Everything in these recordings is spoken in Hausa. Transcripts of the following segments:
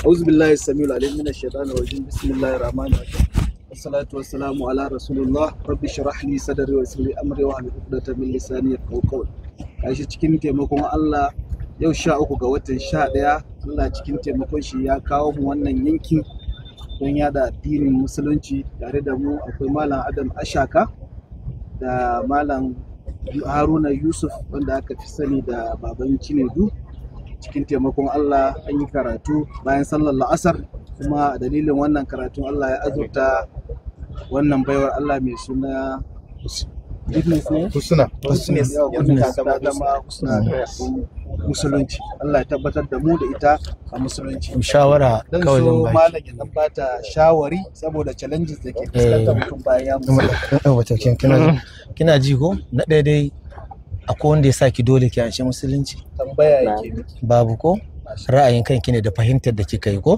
Auzu billahi samiul alim minash shaitanir rajim. Bismillahir rahmanir rahim. Wassalatu wassalamu ala rasulillah. Rabbi shrah li sadri wa yassir li amri wa hlul 'uqdatan min lisani yafqahu qawli. Gashi cikin taimakon Allah yau 13 ga watan 11, Allah cikin taimakon shi ya kawo mu wannan yankin don yada addinin musulunci. Tare da mu akwai Malam Adam Ashaka da Malam Haruna Yusuf, wanda aka fi sani da Baban Cinedu. Cikin taimakon Allah an yi karatu bayan sallar la'asar, kuma a dalilin wannan karatun Allah ya azurta wannan baiwar Allah mai suna Goodness ne? Husna. Yau, Goodness ta zama Husna da musulunci. Allah ya tabbatar da mu da ita a musulunci. Shawara Dan kawai so zan baki. Malam ya dan bata shawari saboda challenges da ke fuskantar mutum bayan ya musulunta. Wato kina ji ko? Na ɗaya dai, akwai wanda ya sa ki dole ki anshi musulunci? Tambaya yake miki. Babu ko? Ra'ayin kanki ne da fahimtar da kika yi ko?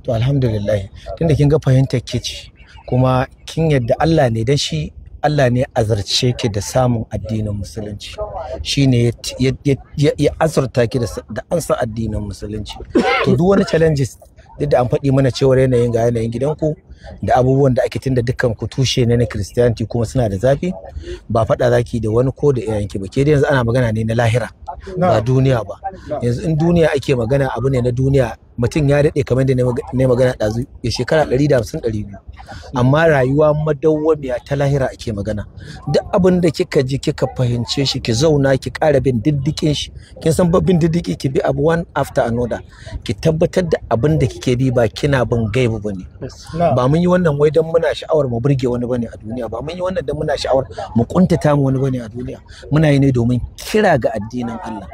To alhamdulillah, tunda kin ga fahimtar ki ce kuma kin yadda Allah ne, dan shi Allah ne azarce ki da samun addinin musulunci, shine ya azurta ki da an san addinin musulunci. To duk wani challenges, duk da an faɗi mana cewar yanayin ga yanayin gidanku da abubuwan da ake, tunda dukkan ku tushe ne na Christianity kuma suna da zafi, ba faɗa zaki da wani ko da iyayenki ba. Ke dai yanzu ana magana ne na lahira, ba duniya ba. Yanzu in duniya ake magana, abu ne na duniya, mutum ya daɗe, kamar da ne magana ɗazu, ya shekara 150, 200, amma rayuwa madawwamiya ta lahira ake magana. Duk abin da kika ji kika fahimce shi, ki zauna ki ƙara bin diddikin shi. Kin san bin diddiki, ki bi abu one after another, ki tabbatar da abin da kike bi ba kina bin gaibu bane. Ba mun yi wannan wai don muna sha'awar mu burge wani bane a duniya, ba mun yi wannan don muna sha'awar mu kuntata mu wani bane a duniya. Muna yi ne domin kira ga addinin Allah.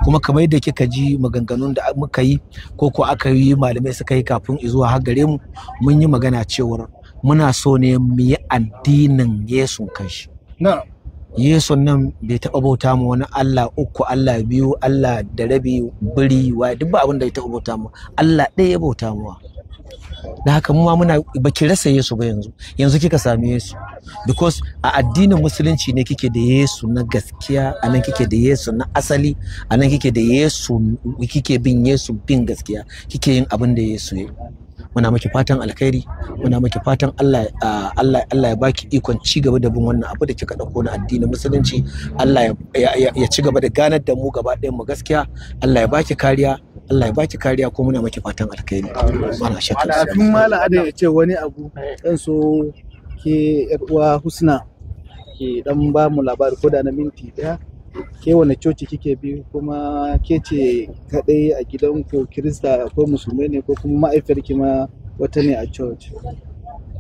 Kuma kamar yadda kika ji maganganun da muka yi ko aka yi, malamai suka yi kafin zuwa har gare mu, mun yi magana cewar muna so ne mu yi addinin Yesu kanshi. Yesu nan bai taɓa bauta mu wani Allah uku, Allah biyu, Allah da rabi, biri wa, duk ba abin da ya taɓa bauta mu. Allah ɗaya ya bauta mu. Da haka mu ma muna, baki rasa Yesu ba yanzu. Yanzu kika sami Yesu, because a addinin musulunci ne kike da Yesu na gaskiya, a nan kike da Yesu na asali, a nan kike da Yesu, kike bin Yesu bin gaskiya, kike yin abin da Yesu ya yi. Muna miki fatan alkhairi, muna miki fatan Allah ya baki ikon ci gaba da bin wannan abu da kika dauko na addinin musulunci. Allah ya ci gaba da ganar da mu gaba ɗayan mu gaskiya. Allah ya baki kariya, Allah ya baki kariya, ko muna miki fatan alkhairi. Mana shakka. Kafin Malam Adam ya ce wani abu, zan so ke yar uwa Husna ke dan ba mu labari ko da na minti ɗaya. Ke wane coci kike bi, kuma ke ce kaɗai a gidanku Kirista ko musulmai ne, ko kuma ma'aifiyarki ma wata ne a church?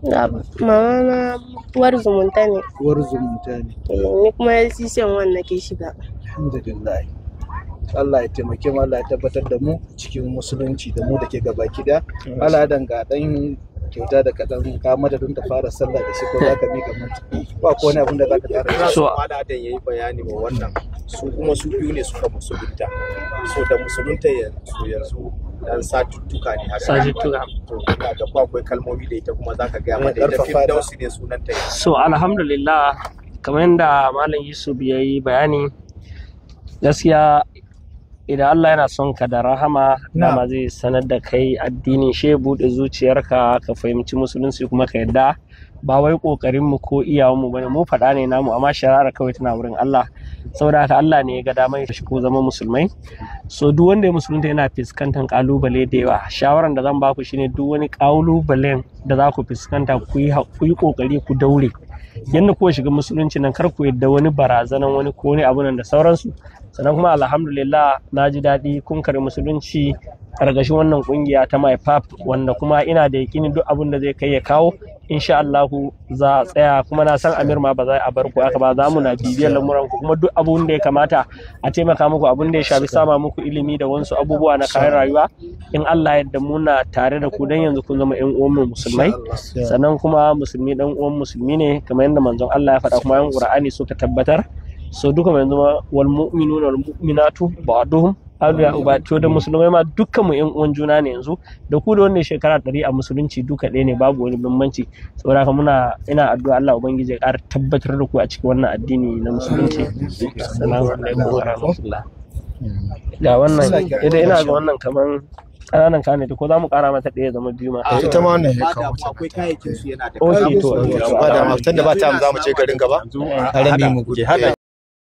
Mama na uwar zumunta ne. Uwar zumunta ne. Eh, ni kuma LCCN wannan nake shiga. Alhamdulillah, Allah ya taimake mu, Allah ya tabbatar da mu cikin musulunci da mu da ke gabaki daya. Allah dan ga dan kyauta da kaɗan ka madadin ta fara sallah da shi, ko za ka mika mata ba, ko wani abin da za ka tara. So Malam Adam ya yi bayani wa wannan, su kuma su biyu ne suka musulunta. So da musulunta yanzu dan satuttuka ne haka. Satuttuka. To ina ga ko akwai kalmomi da ita kuma zaka gaya mata ita. Karfafa ta. Firdausi ne sunanta yanzu. So alhamdulillah, kamar yadda Malam Yusuf ya yi bayani, gaskiya idan Allah yana son ka da rahama, dama zai sanar da kai addinin shi, ya buɗe zuciyarka ka fahimci musulunci kuma ka yadda. Ba wai kokarin mu ko iyawan mu bane, mu faɗa ne namu, amma shari'ar kawai tana wurin Allah. Saboda haka Allah ne ya ga damar shi ko zama musulmai. So duk wanda ya musulunta yana fuskantar kalubale da yawa. Shawaran da zan baku shine, duk wani kalubalen da za ku fuskanta, ku yi kokari ku daure. Yadda kuka shiga musulunci nan, kar ku yadda wani barazanan wani ko wani abu nan da sauransu. Sannan kuma alhamdulillah, na ji daɗi kun karɓi musulunci ƙarƙashin wannan ƙungiya ta MyPap, wanda kuma ina da yakinin duk abin da zai kai ya kawo, insha Allahu za a tsaya. Kuma na san Amir ma ba za a bar ku aka ba, za mu na bibiyar lamuran ku, kuma duk abun da ya kamata a taimaka muku, abun da ya shafi sama muku ilimi da wasu abubuwa na kayan rayuwa, in Allah yadda muna tare da ku, dan yanzu kun zama ƴan uwan mu musulmai. Sannan kuma musulmi dan uwan musulmi ne, kamar yadda manzon Allah ya faɗa kuma yan Qur'ani suka tabbatar. So duka yanzu ma wal mu'minuna wal mu'minatu ba'duhum awliya uba. To da musulmai ma dukkan mu ƴan uwan juna ne yanzu. Da ku da wannan shekara 100 a musulunci duka ɗaya ne, babu wani bambanci. Saboda haka ina addu'a Allah ubangiji ya ƙara tabbatar da ku a cikin wannan addini na musulunci. Assalamu alaikum wa rahmatullah. Ga wannan, idan ina ga wannan kaman Ƙananan kayan ne, ko za mu ƙara mata ɗaya zama biyu ma? Eh, ita ma wannan ya Ba kawo damuwa, mata. akwai kayayyakin su yana da Okay, to. Ba da ma, tunda ba ta za mu ce garin gaba. Eh. Harami mu gudu.